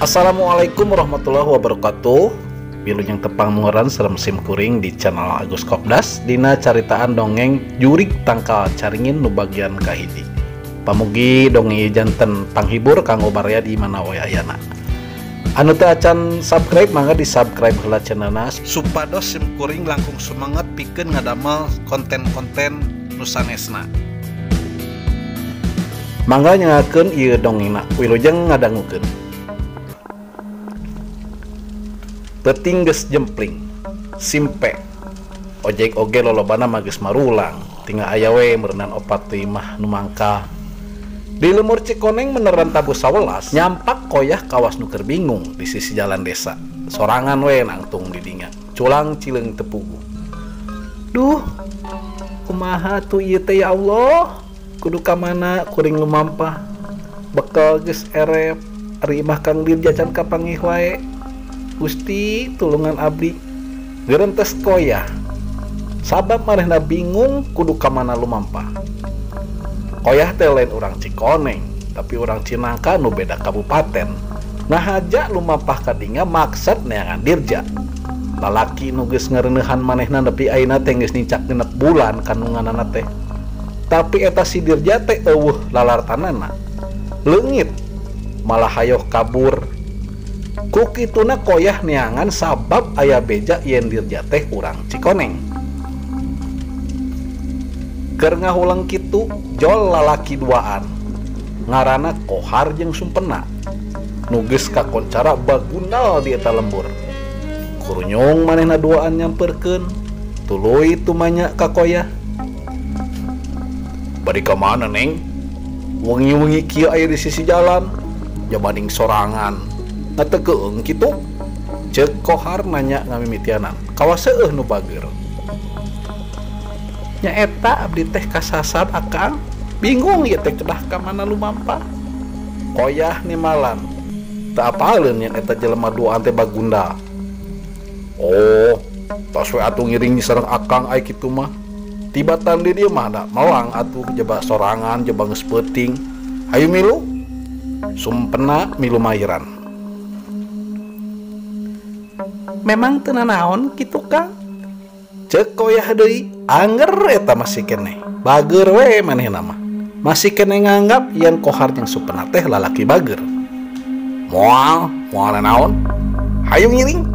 Assalamualaikum warahmatullahi wabarakatuh. Wilujeng tepang muhuran sareng sim kuring di channel Agus Kopdas dina caritaan dongeng Jurig Tangkal Caringin nu bagian kahiji. Pamugi dongeng janten panghibur kanggo baraya di mana wae ayana. Anu teu acan subscribe mangga di subscribe heula channelna supados sim kuring langkung semangat pikeun ngadamel konten-konten nu sanesna. Mangga nyengakeun ieu dongengna, wilujeng ngadangukeun. Peuting geus jempling, simpe, ojek oge lolobana mah geus marulang, tinggal aya we meureunan opat teuing mah nu mangka. Di lemur Cikoneng meneran tabuh 11, nyampak koyah kawas nu keur bingung di sisi jalan desa. Sorangan we nangtung di dinya, culang cileung teu puguh. Duh, kumaha tuh ieu teh ya Allah, kudu ka mana kuring lumampah. Bekel geus erep, ari imah Kang Dirja can kapanggih wae. Gusti tulungan abdi. Gerentes koyah sabab manehna bingung kudu ka mana lumampah. Koyah teh lain urang Cikoneng tapi urang Cinangka nu beda kabupaten. Nah haja lumampah kadinya maksad neangan Dirja. Lalaki nu geus ngareuneuhan manehna nepi ayeuna teh geus nincak 6 bulan kandunganana teh. Tapi eta si Dirja teh eueuh lalartanana. Leungit malah hayoh kabur. Ku kituna koyah neangan sabab aya beja yen Dirja teh urang Cikoneng. Keur ngahuleng kitu jol lalaki duaan ngaranna Kohar jeung Sumpena nu geus kakoncara bagundal di eta lembur. Kurunyung manehna duaan nyamperkeun tuluy tumanya ka koyah. Bari ka mana neng? Wengi-wengi kieu aya di sisi jalan jabanding sorangan. Teu keung kitu? Ceuk Kohar nanya ngamimitianan. Kawas seueuh nu bager. Nya eta abdi teh kasasar akang, bingung ieu teh kedah ka mana lumampah. Koyah nimalan. Teu apaleun yen eta jelema duaan teh bagunda. Oh, tos we atuh ngiring sareng akang ai kitu mah. Tibatan di dieu mah da melang atuh jaba sorangan jaba geus peuting. Hayu milu. Sumpena milu mairan. Memang teu nanaon kitu Kang? Ceuk koyah deui, anger eta masih keneh. Bager we manehna mah. Masih keneh nganggap yen Kohar jeung Sumpena teh lalaki bager. Moal, moal nanaon? Hayu ngiring.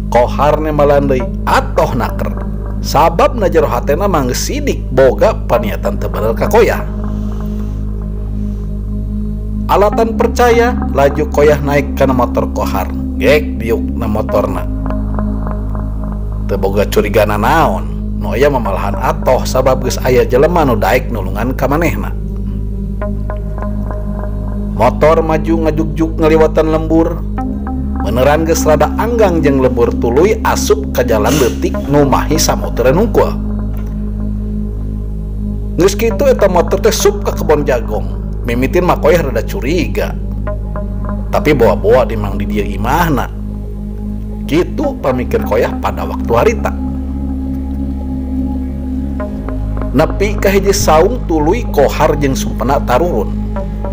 Kohar nembalan deui atoh naker. Sabab na jero hatena mah geus sidik boga paniatan teu bener ka koyah. Alatan percaya laju koyah naik kana motor Kohar. Gek diuk na motorna. Teu boga curigana naon, nu aya mamalahan atoh sabab geus aya jelema nu daek nulungan ka manehna. Motor maju ngajugjuk ngaliwatan lembur. Beneran geus rada anggang jeung lembur tuluy asup ka jalan leutik nu mahi samutereun hungkul. Geus kitu eta motor teh sup ka kebon jagong. Mimitin mah koyah rada curiga. Tapi bawa-bawa di mang di dieu imahna. Kitu pamikir koyah pada waktu harita. Nepi ka hiji saung tuluy Kohar jeung Sumpena tarurun.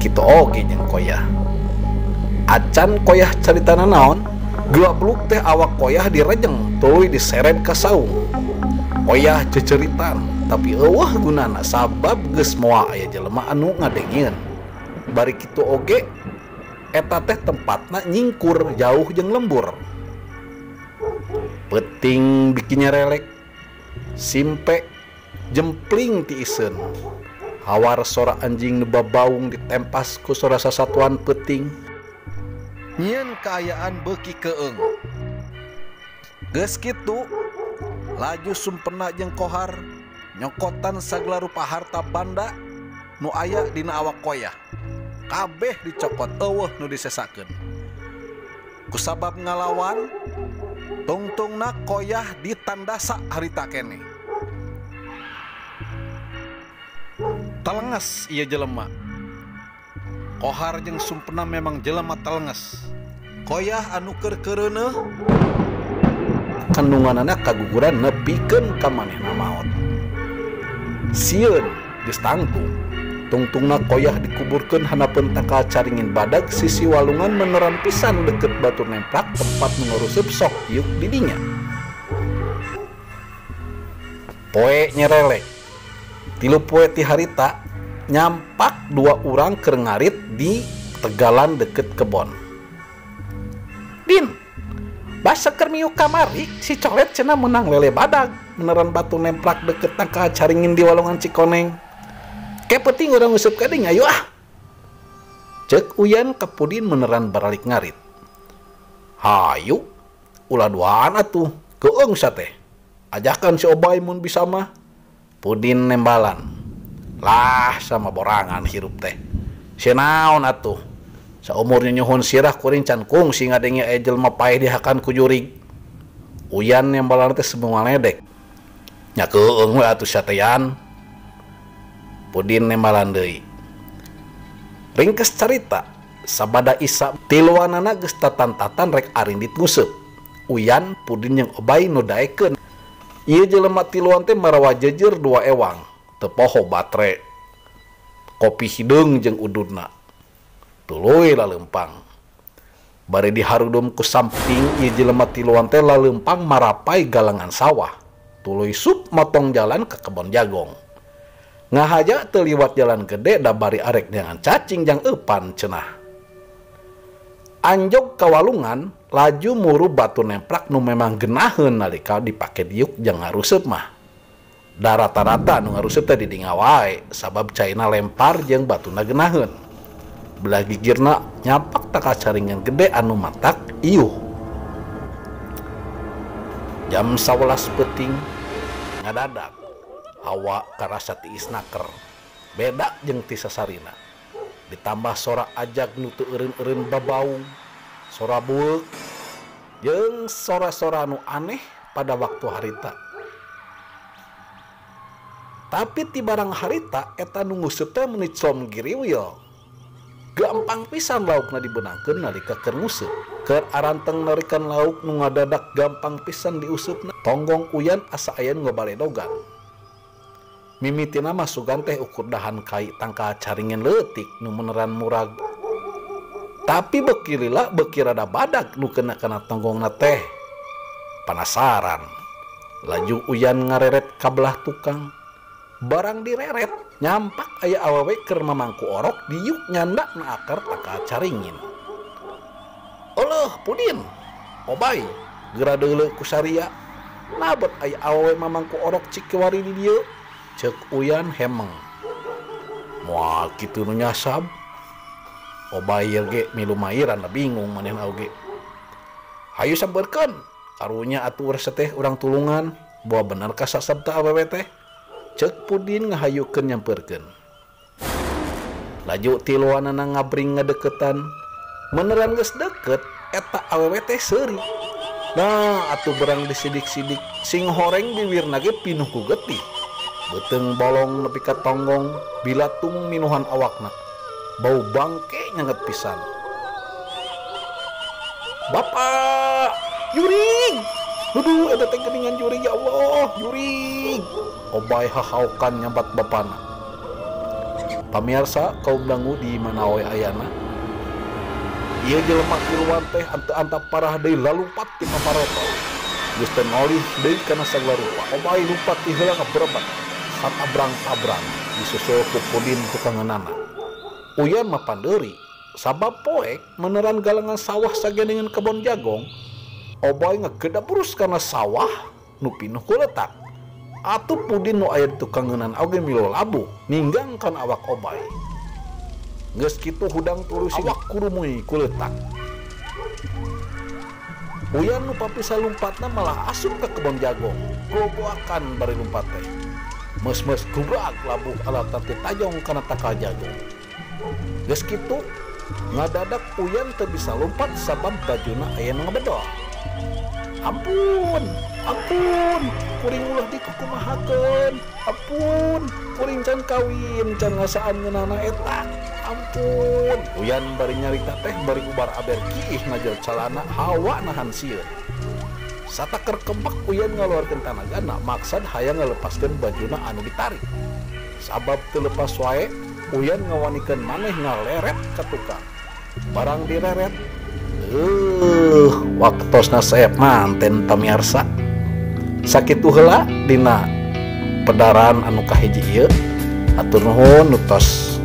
Kitu oge jeung koyah. Acan koyah caritana naon, gelabluk teh awak koyah direjeng tuluy diseret ka saung. Koyah ceceritan, tapi eueuh gunana sabab geus moal aya jelema anu ngadengieun. Bari kitu oge eta teh tempatna nyingkur jauh jeung lembur. Peuting bikin nyerelek, simpe jempling ti iseun. Hawar sora anjing nu babaung ditempas ku sora sasatuan peuting. Nyieun kaayaan beuki keung. Geus kitu laju Sumpena jeung Kohar nyokotan sagala rupa harta banda nu aya dina awak koyah. Kabeh dicokot eueuh nu disesakeun. Kusabab ngalawan, tungtungna koyah ditandasa harita keneh. Telenges ieu jelema. Kohar jeung Sumpena memang jelema telenges. Koyah anu keur keureuneuh kandunganana kaguguran nepikeun ka manehna maot. Sieun geus tangtung. Tungtungna koyah dikuburkeun handapeun tangkal caringin badag sisi walungan meneran pisan deket batu nemplak tempat nu nguruseup sok diuk di dinya. Poe nyerelek. 3 poe ti harita nyampak 2 urang keur ngarit di tegalan deket kebon. Din, basa keur miuk kamari si Colet cenah menang lele badag meneran batu nemplak deket tangkal caringin di walungan Cikoneng. Ke penting urang nguseup ka dinya ayo ah. Cek Uyan ka Pudin meneran baralik ngarit. Hayu, ulah duaan atuh, keung sate. Ajakan si Obay mun bisa mah. Pudin nembalan. Lah sama borangan hirup teh. Si naon atuh. Saumur nyuhun sirah kuring can kungsi ngadenge aya jelema paeh dihakan ku jurig. Uyan nembalan teh semua ledek. Nya keung we atuh satean. Pudin nembalan deui. Ringkes carita, sabada Isa tiluanana geus tatan-tatan rek arindit nguseup. Uyan Pudin jeung Obay nu daekeun. Ieu jelema tiluan teh marawa jejer 2 ewang, teu poho batre. Kopi hideung jeung ududna. Tuluy laleumpang. Bari diharudum ku samping ieu jelema tiluan teh laleumpang marapai galangan sawah. Tuluy sup motong jalan ke kebon jagong. Ngahaja teu liwat jalan gede da bari arek neangan cacing jang eupan cenah. Anjog ka walungan laju muru batu nemplak nu memang genaheun nalika dipake diuk jang ngaruseup mah. Da rata-rata nu ngaruseup teh di dinya wae sabab caina lempar jeung batuna genaheun. Belah gigirna nyampak tangkal caringan gede anu matak iuh. Jam 11 peuting ngadadak hawa karasa tiis naker beda jeung ti sasarina. Ditambah sora ajag nu teu eureun-eureun babaung, sora bueuk jeung sora-sora nu aneh pada waktu harita. Tapi ti barang harita eta nu nguseup teh meuni com giriwil. Gampang pisan laukna dibenangkeun nalika keur nguseup. Keur aranteng narikan lauk nu ngadadak gampang pisan diusupna. Tonggong Uyan asa aya nu ngabaledogan. Mimitina mah sugan teh ukur dahan kai tangkal caringin leutik nu meneran murag. Tapi beuki lila beuki rada badag nu kena kana tonggongna teh. Panasaran. Laju Uyan ngareret ka belah tukang. Barang direret nyampak aya awewe keur mamangku orok diuk nyandak na akar tangkal caringin. Eueuh Pudin, Obay, geura deuleu ku saria. Nabet aya awewe mamangku orok cik kiwari di dieu. Cek Uyan hemeng. Moal kitu nu nyasab. Obay ge milu mairan bingung manehna oge. Hayu sampeurkeun. Karunya atuh resep teh urang tulungan. Boa bener ka sasab teh awewe teh. Cek Pudin ngahayukeun nyampeurkeun. Laju tiluanana ngabring ngadeukeutan. Meneran geus deket eta awewe teh seuri. Nah atuh berang disidik-sidik sing horeng biwirna ge pinuh ku getih. Beuteung bolong nepi ka tonggong bilatung minuhan awakna. Bau bangke nyanget pisan. Bapak, jurig. Aduh, eta teh geuningan jurig ya Allah, jurig. Obay hahaukan nyambat bapana. Pamiarsa kaum dangu di mana we ayana. Ieu jelema tiluan teh ante-anta parah deui lalumpat ti paparoto. Geus teu nolih deui kana sagala rupa. Obay lumpat ti heula ngaberebet. Satabrang-tabrang disusul ku Pudin tukangeunana. Uyan mah pandeuri sabab poek meneran galangan sawah sageningan kebon jagong. Obay ngegedabrus kana sawah nu pinuh ku letak. Atuh Pudin nu aya di tukangeunana oge milu labuh ninggangkan awak Obay. Geus kitu hudang tuluy awak kurumuy ku letak. Uyan nu papisa lumpatna malah asup ka kebon jagong. Gogoakan bari lumpat teh. Mes-mes gubrak labuh alatan teh tajong kana tangkal jagung. Geus kitu ngadadak Uyan teu bisa lompat sabab bajuna aya nu ngabedol. Ampun, ampun, kuring ulah dikukumahakeun. Ampun, kuring can kawin, can ngasaan ngeunana eta. Ampun. Uyan bari nyarita teh bari ubar aber kiih najol calana hawa nahan sieun. Sataker kembak Uyan ngaluarkeun tanagana maksad hayang ngalepaskeun bajuna anu ditarik. Sabab teu lepas wae, Uyan ngawanikeun maneh ngaleret ka tukang. Barang direret, waktosna seep manten pamiarsa. Sakitu heula dina pedaran anu kahiji ieu. Hatur nuhun nu tos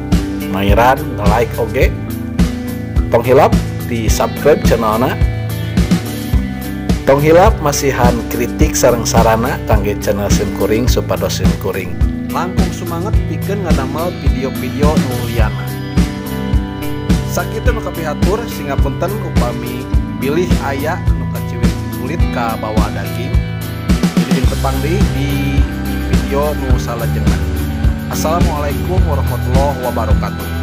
mairan nge-like oge. Tong hilap di subscribe channelna. Tong hilap masihan kritik sareng sarana kangge channel simkuring supados simkuring langkung sumanget pikeun ngadamel video-video nu liyana. Sakitu nu kapihatur, singapunten upami bilih aya nu kaciwit kulit ka bawa daging. Jadi tepang deui di video nu salajengna. Assalamualaikum warahmatullahi wabarakatuh.